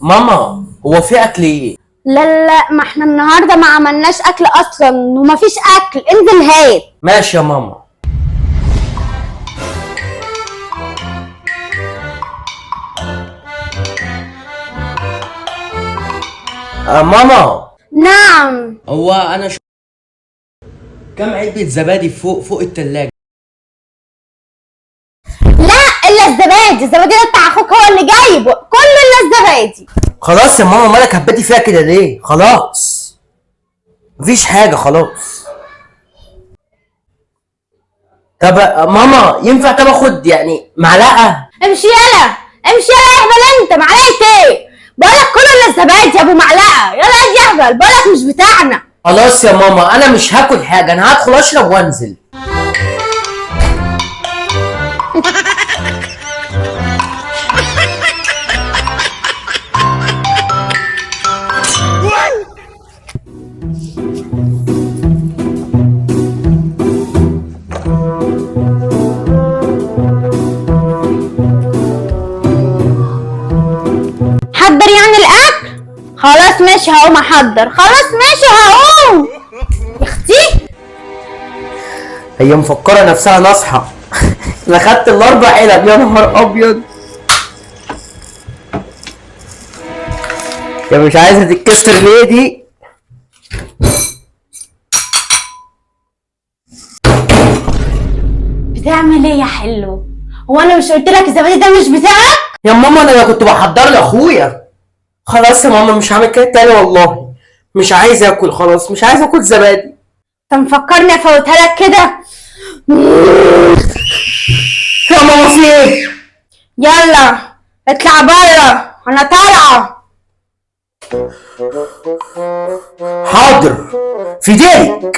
ماما، هو في اكل ايه؟ لا لا، ما احنا النهارده ما عملناش اكل اصلا ومفيش اكل. انزل هات. ماشي يا ماما. ماما. نعم. هو انا كم علبة زبادي فوق التلاجة؟ لا، الا الزبادي، الزبادي ده بتاع اخوك هو اللي جايبه، كل الا الزبادي. خلاص يا ماما، مالك هبتي فيها كده ليه؟ خلاص مفيش حاجة خلاص. طب ماما، ينفع طب اخد يعني معلقة؟ امشي يلا، امشي يلا يا اهبل، انت معلقة ايه؟ بقولك كل الا الزبادي يا ابو معلقة، يلا يا اهبل، بقولك مش بتاعنا. خلاص يا ماما، انا مش هاكل حاجة، انا هدخل اشرب وانزل. حضر يعني الاكل؟ خلاص ماشي هقوم احضر، خلاص ماشي هقوم. يا اختي هي مفكرة نفسها ناصحة. انا خدت الاربع علب، يا نهار ابيض. يا مش عايزة تتكسر ليه دي؟ بتعمل ايه يا حلو؟ هو انا مش قلت لك الزبادي ده مش بتاعك؟ يا ماما، انا كنت بحضر لاخويا. خلاص يا ماما، مش هعمل كده تاني والله. مش عايز اكل خلاص، مش عايز اكل زبادي. انت مفكرني افوتها لك كده؟ يا ماما في ايه؟ يلا اطلع بره، انا طالعه. حاضر في ديلك.